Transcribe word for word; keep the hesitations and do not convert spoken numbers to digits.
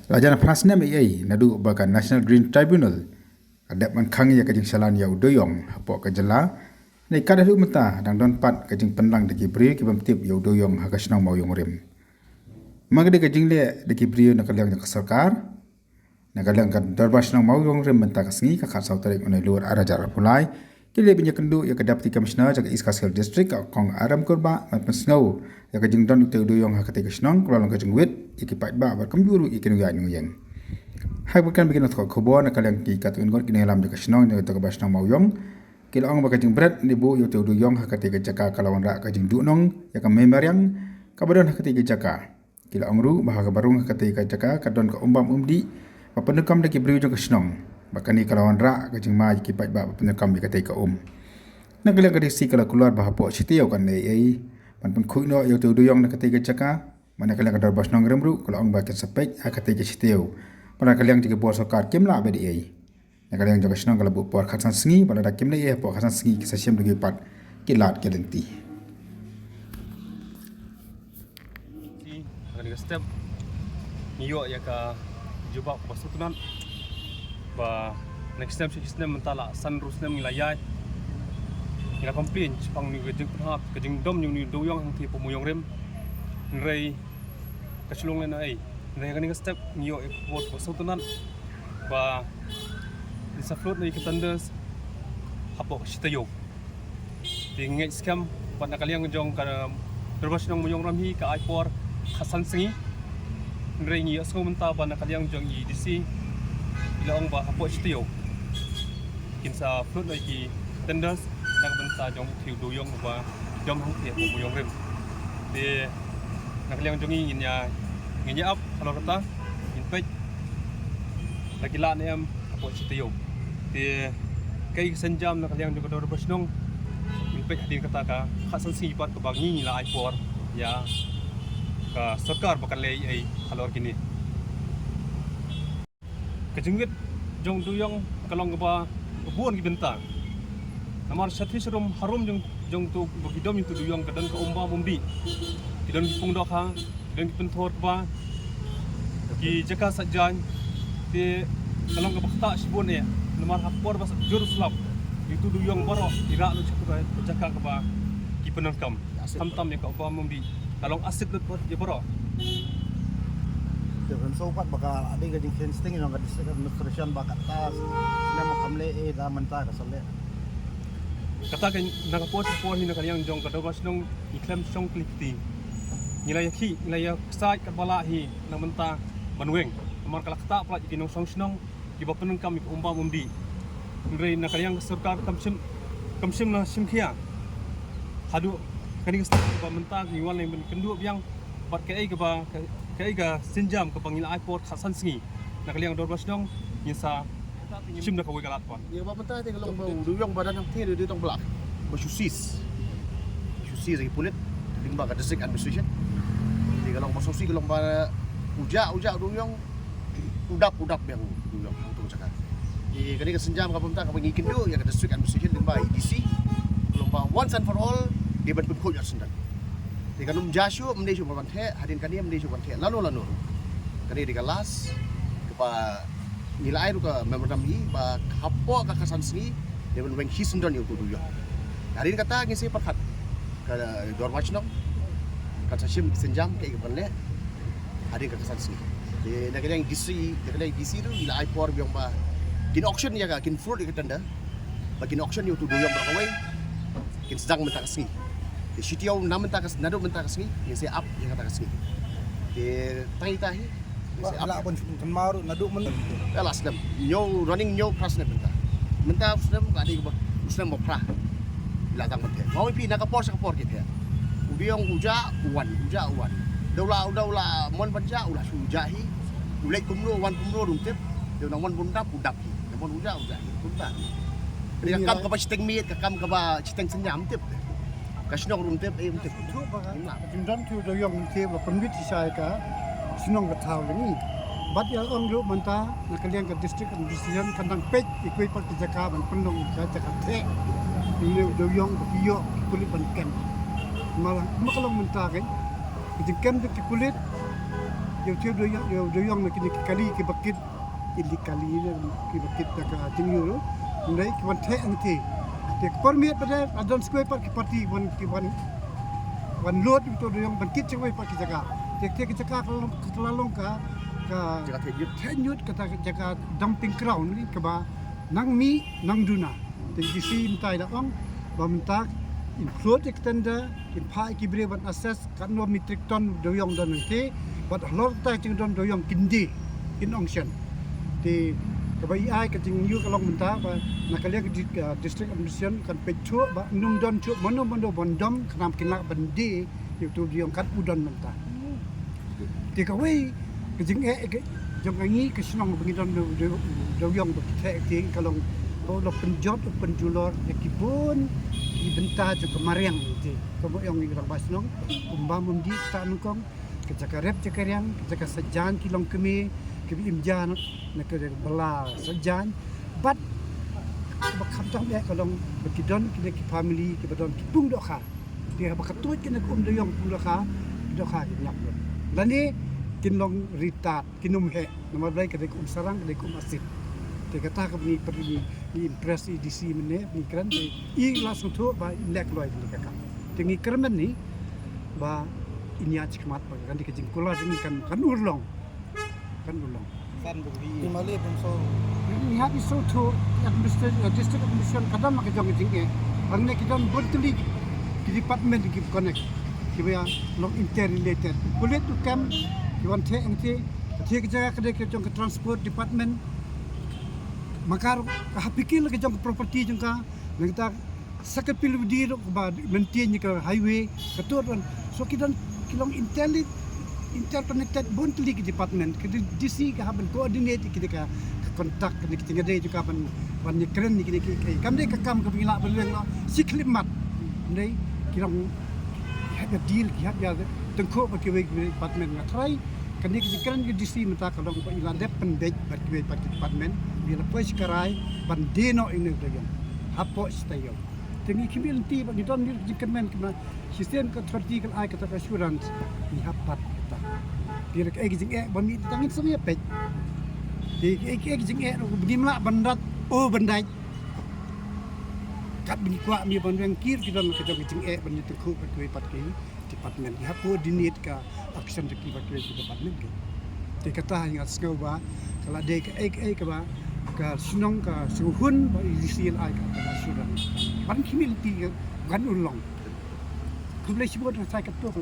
La jan phra snem ei ei naduh ba ka National Green Tribunal ka dep ban khang ïa ka jingshalan ïa u dewïong hapoh ka jylla. Nangta haduh mynta dang don pat ka jingpynlang da ki briew ki bym tip ïa u dewïong ha ka shnong Mawïong Rim. Ma ka dei ka jingleh da ki briew na ka liang jong ka sorkar, na ka liang ka Dorbar Shnong Mawïong Rim mynta ka sngi ka khatsaw tarik u Nailur arhajar arphew lai, ki la leit ban ïakynduh ïa ka Deputy Commissioner jong ka East Khasi Hills District, ka Kong Aram Kurbah, ban pynsngew ïa ka jingdon utei u dewïong ha katei ka shnong, ka la long ka jingwit ïa ki paidbah bad kumjuh ruh ïa ki nongïaid nongïeng. Ha kaba kren bad ki nongthoh khubor na ka liang ki katto katne ngut ki nongïalam jong ka shnong, jong ka Dorbar Shnong Mawïong, ki la ong ba ka jingbret ne buh ïa utei u dewïong ha katei ka jaka ka la wanrah ka jingduhnong ïa ka mei mariang kaba don ha katei ka jaka. Ki la ong ruh ba ha kaba rung ha katei ka jaka ka don ka um bam um dih ba pyndonkam da ki briew jong ka shnong, ba kane ka la wanrah ka jingma ïa ki paidbah ba pyndonkam ïa katei ka um. Na ka liang ka DC ka la kular ba hapoh shi taïew kan leh ei ei ban pynkhuid noh ïa utei u dewïong na katei ka jaka. Bad na ka liang ka Dorbar Shnong Rim ruh ka la ong ba kin sa peit ha katei ka shi taïew. Bad na ka liang jong ka bor sorkar kim lah ban leh ei ei. Na ka liang jong ka shnong ka la buh por khatsan sngi, bad lada kim leh ei ei hapoh khatsan sngi ki sa shim da kiwei pat ki lad ki lynti. Ngi, ha kane ka step ngi ïoh ïa ka jubab kaba sngewtynnat ba next time, shi snem mynta la san hynriew snem ngi la ïaid, ngi la complain shaphang une u jingpynhap ka jingdom jong une u dewïong hangtei hapoh Mawïong Rim. Hynrei ka shu long lehnohei. Hynrei ha kane ka step ngi ïoh ïa ka khubor kaba sngewtynnat ba ngin sa float noh ïa ki tenders hapoh shi taïew. Te ngi ngeit skhem ba na ka liang jong ka Dorbar Shnong Mawïong Rim hi ka ai por khatsan sngi. Hynrei ngi ïohsngew mynta ba na ka liang jong i DC i la ong ba hapoh shi taïew kin sa float noh ïa ki tenders na ka bynta jong utei u dewïong uba dom hangtei hapoh Mawïong Rim. Te na ka liang jong ngi ngin ïa, ngin ïa ap halor kata, ngin peit la ki lah ne em hapoh shi taïew. Te kaei ka sienjam na ka liang jong ka Dorbar Shnong, ngin peit hadien kata ka khatsan sngi pat kaba ngi ngi la ai por ïa ka sorkar ba kan leh ei ei halor kine. Ka jingwit jong u dewïong ka long kaba bun ki bynta. Namar shathie sharum harum jong, jong uto ba ki dom ïa uto u dewïong ka don ka um bam um dih. Ki don ki pung dohkha, ki don ki pynthor kba, ki jaka sait jaiñ. Te ka long kaba ktah shibun eh. Namar ha ka por ba sah jur slap, ïa uto u dewïong baroh i rah lut sha ka jaka kaba ki pyndonkam. Khamtam ïa ka um bam um dih, ka long acid lut bad ïa baroh. Te kan shu pat ba ka dei ka jingkheiñ sting jong ka District Administration ba kata snem kam leh ei ei, da mynta ka sa leh. Kata ka na ka por sha ka por hi na ka liang jong ka Dorbar Shnong ngi khlem shong kli kti. Ngi la ïakhih, ngi la ïaksaid katba lah hi na mynta ban weng. Namar ka la ktah palat ïa ki nongshong shnong kiba pyndonkam ïa ka um bam um dih. Hynrei na ka liang ka sorkar kam shym, kam shym la shim khia haduh kane ka step ba mynta ngi wan lem ban kynduh biang bad kaei kaba, ka, kaei ka sienjam kaba ngi la ai por khatsan sngi na ka liang Dorbar Shnong ngin sa shim da kawei ka lad pat. Ïa kaba mynta te ka long ba u dewïong ba don hangtei u dewïong ba la, ba shu seize, shu seize da ki pulit lyngba ka District Administration. Te ka long ba shu seize, ka long ba u jah, u jah u dewïong u dap, u dap biang u dewïong hangto ka jaka. Te kane ka sienjam kaba mynta kaba ngi kynduh ïa ka District Administration lyngba i DC, ka long ba once and for all dei ban pynkhuid ïa u syndon. Te kan ym jia shuh, ym dei shuh ban theh, hadien kane ym dei shuh ban theh lano lano. Kane dei ka last kaba ngi la ai ruh ka memorandum hi ba hapoh ka khatsan sngi dei ban weng shi syndon ïa uto u dewïong. Hadien kata ngin sa pyrkhat ka Dorbar Shnong kan sa shim sienjam kaei kaban leh hadien ka khatsan sngi. Te na ka liang DC, na ka liang DC ruh ngi la ai por biang ba kin auction ïa ka, kin float ïa ka tender ba kin auction ïa uto u dewïong baroh kawei, kin sdang mynta ka sngi. Te shi taïew na mynta ka, naduh mynta ka sngi ngin sa ap ïa kata ka sngi. Te tang ita hi. Ba la ban kynmaw ruh naduh myn. Ïa la snem, hynñiew, running hynñiew phra snem mynta. Mynta snem ka dei kaba u snem ba phra. La tang ban theh. Mawei phi na ka por sha ka por ki theh. U dewïong u jah u wan, u jah u wan. Da u la, da u la mon ban jah u la shu jah hi. U leit kumno, u wan kumno ruh ym tip. Da u nang mon ban dap u dap hi. Da mon u jah u jah hi. Kumta. Ka kam kaba shiteng miet, ka kam kaba shiteng synñia ym tip. Ka shnong ruh ym tip, ei ym tip. Ka jingdon utei u dewïong mynta ba pynbit shisha ïa ka shnong ka thaw jong ngi. Bad ïa ong ruh mynta na ka liang ka District Administration kan dang peit ïa kiwei pat ki jaka ban pynlong ïa ka jaka theh ïa une u dewïong ba ki ïoh ki pulit ban kem. Namar ma ka long mynta kein ka jingkem jong ki pulit Ïa u tei u dewïong, ïa u dewïong na kine ki kali kiba kit illegally, kiba kit da ka jingïoh ruh. Hynrei ki wan theh hangtei. Te ka por miet pat de la don sa kawei pat ki party wan, ki wan, wan lut ïa u tei u dewïong ban kit sha kawei pat ki jaka. Te, te ki jaka ka la long, ka la long ka, ka jaka theh ñiut, theh ñiut, kata ka jaka dumping ground ne kaba nang mih nang duna. Te D C mynta i la ong ba mynta in float ïa ka tender, in phah ïa ki briew ban assess katno metric ton dewïong don hangtei, bad halor kata ka jingdon dewïong kin die, kin ong shen. Te kaba i ai ka jingïoh ka long mynta ba na ka liang ka di-, ka district administration kan peit shuh ba ym don shuh mano mano ban dom, khnang kin lah ban die ïa u tei u dewïong kat u don mynta. Te kawei ka jingeh ka jong ka ngi ka shnong ba ngi don dew-, dew-, dewïong ba ki theh, te ka long ba u la pynjot u pynjulor ïa ki bun ki bynta jong ka mariang. Te kumba ong i rangbah shnong, um bam um dih, kata nyngkong, ka jaka rep jaka riang, ka jaka sajan ki longkmie kiba im ja na ka bylla sajan. Bad ba khamtam eh ka long ba ki don kine ki family kiba don ki pung dohkha. Te haba ka tuid kine ki um dewïong pung dohkha, dohkha ki ñiap lut. Lane kin long ri tad, kin ym heh. Namar balei? Ka dei ka um sarang, ka dei ka um asit. Te kata kaba ngi pyrshang, ngi impress ïa i D C mynne, ngi kren, te i la sngewthuh ba in leh kloi kane ka kam. Te ngi kyrmen ne ba in ïaid shakhmat ba kane ka jingkular jong ngi kan, kan urlong. Kan urlong. San bukri. Ngi hap ïa sngewthuh, administration, district administration ka don la ka jong ka jingeh. Hangne ki don bun tylli ki department kiba connect, kiba ïa long interrelated. Pulit u kem, ki wan theh hangtei, ka theh ka jaka ka dei ka jong ka transport department. Maka ruh ka hap pikir la ka jong ka property jong ka. Nangta sa ka P W D ruh ba maintain ïa ka highway, ka tur wan. So ki don, ki long interli-, interconnected bun tylli ki department. Ka D C ka hap ban coordinate ïa kine ka, ka contact, kine ki jingïadei jong ka ban, ban ïakren ïa kine ki, ki. Kam dei ka kam kaba ngi lah ban weng noh shi khyllipmat. Hynrei ki long, ki hap ïa deal, ki hap ïa tyngkhuh bad kiwei kiwei department. Nga tharai kane ka jingkren ka D C mynta ka long ba i la dep pynbeit bad kiwei pat ki department, ba i la poi sha ka rai ban die noh ïa une u dewïong hapoh shi taïew. Te ngi khmih lynti ba ngi don ïa ka jingkyrmen, kumba shisien ka authority ka la ai kata ka assurance, ngi hap bat kata. Te lada kaei ka jingeh ba mih, tang ngin sa ïa peit. Te kaei kaei ka jingeh ruh ba ngim lah ban rat, oh, ban dait. Katba ngi kwah, ngi ban weng, ki ruh ki don la ka jong ka jingeh ban ïatyngkhuh bad kiwei pat ki department. Ki hap coordinate ka action jong ki bad kiwei ki department ki. Te kata nga sngew ba ka la dei kaei kaei kaba ka shnong ka sngewhun ba i D C la ai ka, ka assurance. Ban khmih lynti ka kan urlong. Khublei shibun, nga sa ïa katto.